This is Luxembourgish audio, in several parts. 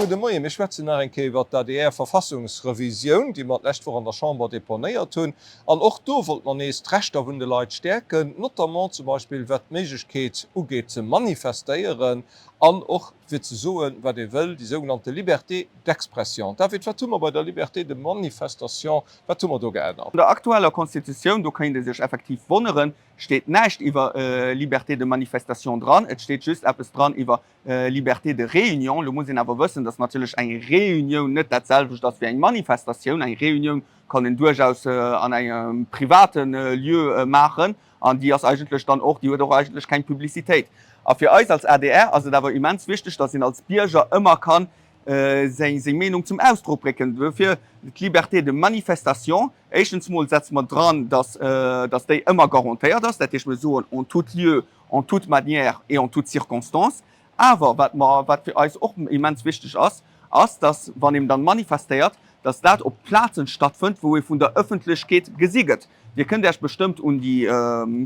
Gudde Moien. Mir schwätzen nach eng Kéier iwwert d'ADR-Verfassungsrevisioun, déi mer d'lescht Woch an der Chamber deponéiert hunn. An och do wollte mer nees d'Rechter vun de Leit stäerken, notamment zum Beispill wat d'Méiglechkeet ugeet ze manifestéieren an och fir ze soen, wat ee wëll, déi sougenannte Liberté d'expression. David, wat hu mer bei der Liberté de manifestation, wat hu mer do geännert? An der aktueller Constitutioun, do kéint ee sech effektiv wonneren, steet näischt iwwer Liberté de manifestation dran. Et steet just eppes dran iwwer Liberté de réunion. Lo muss een awer wëssen, dass natierlech eng Réunioun net dat selwecht ass wéi eng Manifestatioun. Eng Réunioun kann een duerchaus an engem private Lieu maachen an déi ass eigentlech dann och, déi huet och eigentlech keng Publicitéit. A fir eis als adr ass et awer immens wichteg, dass een als Bierger ëmmer kann seng Meenung zum Ausdrock brécken. Duerfir d'Liberté de manifestation. Éischtens mol setze mer dran, dass, dass déi ëmmer garantéiert ass. Dat heescht, mir soen en tout lieu, en toute manière et en toute circonstance. Awer wat mer, wat fir eis och immens wichteg ass, ass, dass, wann een dann manifestéiert, dass dat op Plazen stattfënnt, wou ee vun der Ëffentlechkeet gesi gëtt. Dir kënnt Iech bestëmmt un déi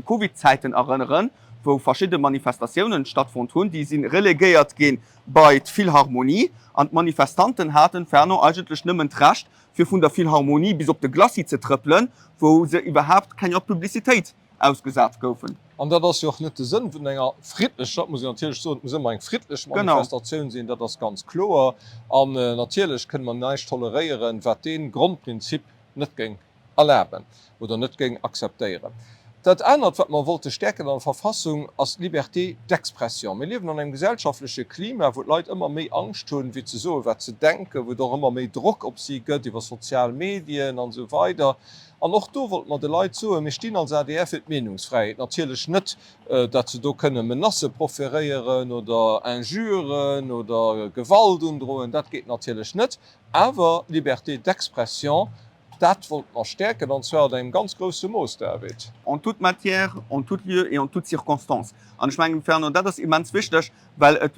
Covid-Zäiten erënneren, wou verschidde Manifestatiounen stattfonnt hunn. Déi si relegéiert gi bei d'Philharmonie an d'Manifestanten haten, Fernand, eigentlech nëmmen d'Recht, fir vun der Philharmonie bis op de Glacis ze trëppelen, wou se iwwerhaapt kenger Publicitéit ausgesat goufen. An dat ass jo och net de Sënn vun enger friddlecher, dat muss een natierlech soen, et muss ëmmer eng friddlech Manifestatioun sinn, dat ass ganz kloer. An natierlech kënne mer näischt toleréieren, wat dee Grondprinzip net géing erlaben oder net géing akzeptéieren. Dat anert, wat mer wollte stäerken an der Verfassung, ass d'Liberté d'expression. Mir liewen an engem gesellschaftleche Klima, wou d'Leit ëmmer méi Angscht hunn, fir ze soen, wat se denken, wou et och ëmmer méi Drock op si gëtt iwwer sozial Medien an esou weider. An och do wollte mer de Leit soen, mir stinn als adr fir d'Meenungsfräiheet. Natierlech net, datt se do kënne Menacë proféréieren oder Injuren oder Gewalt undroen, dat geet natierlech net. Awer Liberté d'expression, Dat wollte mer stäerken, an zwar an engem ganz grousse Mooss, David. En toute matière, en tout lieu et en toute circonstance. An ech mengen, Fernand, dat ass immens wichteg, well et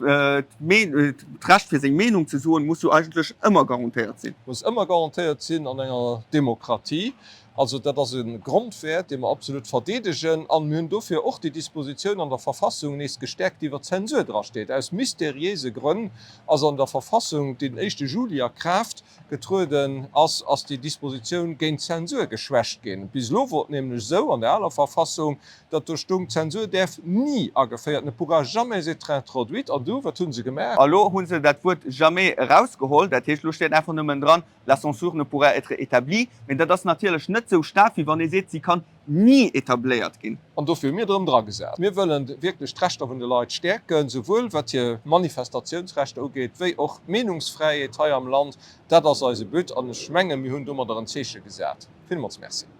d'Recht fir seng Meenung ze soen, muss jo eigentlech ëmmer garantéiert sinn. Muss ëmmer garantéiert sinn an enger Demokratie. Also dat ass e Grondwäert, dee mer absolut verdeedegen. An mir hunn dofir och déi Dispositioun an der Verfassung nees gestäerkt, déi iwwer d'Zensur drasteet. Aus mysteriéise Grënn ass an der Verfassung, déi den éischte Juli a Kraaft Getrueden ass, ass déi Dispositioun géint d'Zensur geschwächt ginn. Bis elo wor et nämlech esou an der aler Verfassung, datt do stung, d'Zensur däerf ni ageféiert, ne pourra jamais être introduite. An du, wat hu se gemaach? A lo hu se dat Wuert jamais erausgeholl. Dat heescht, elo steet einfach nëmmen dran, la censure ne pourra être établie. Mee dat ass natierlech net esou staark, wéi wann ee seet, si kann ni etabléiert ginn. An dofir hu mir et erëm dragesat. Mir wëllen wierklech d'Rechter vun de Leit stäerken, souwuel wat hir Manifestatiounsrechter ugeet, wéi och d'Meenungsfräiheet hei am Land. Dat ass eise But an ech menge mir hunn domadder en Zeeche gesat. Villmools Merci.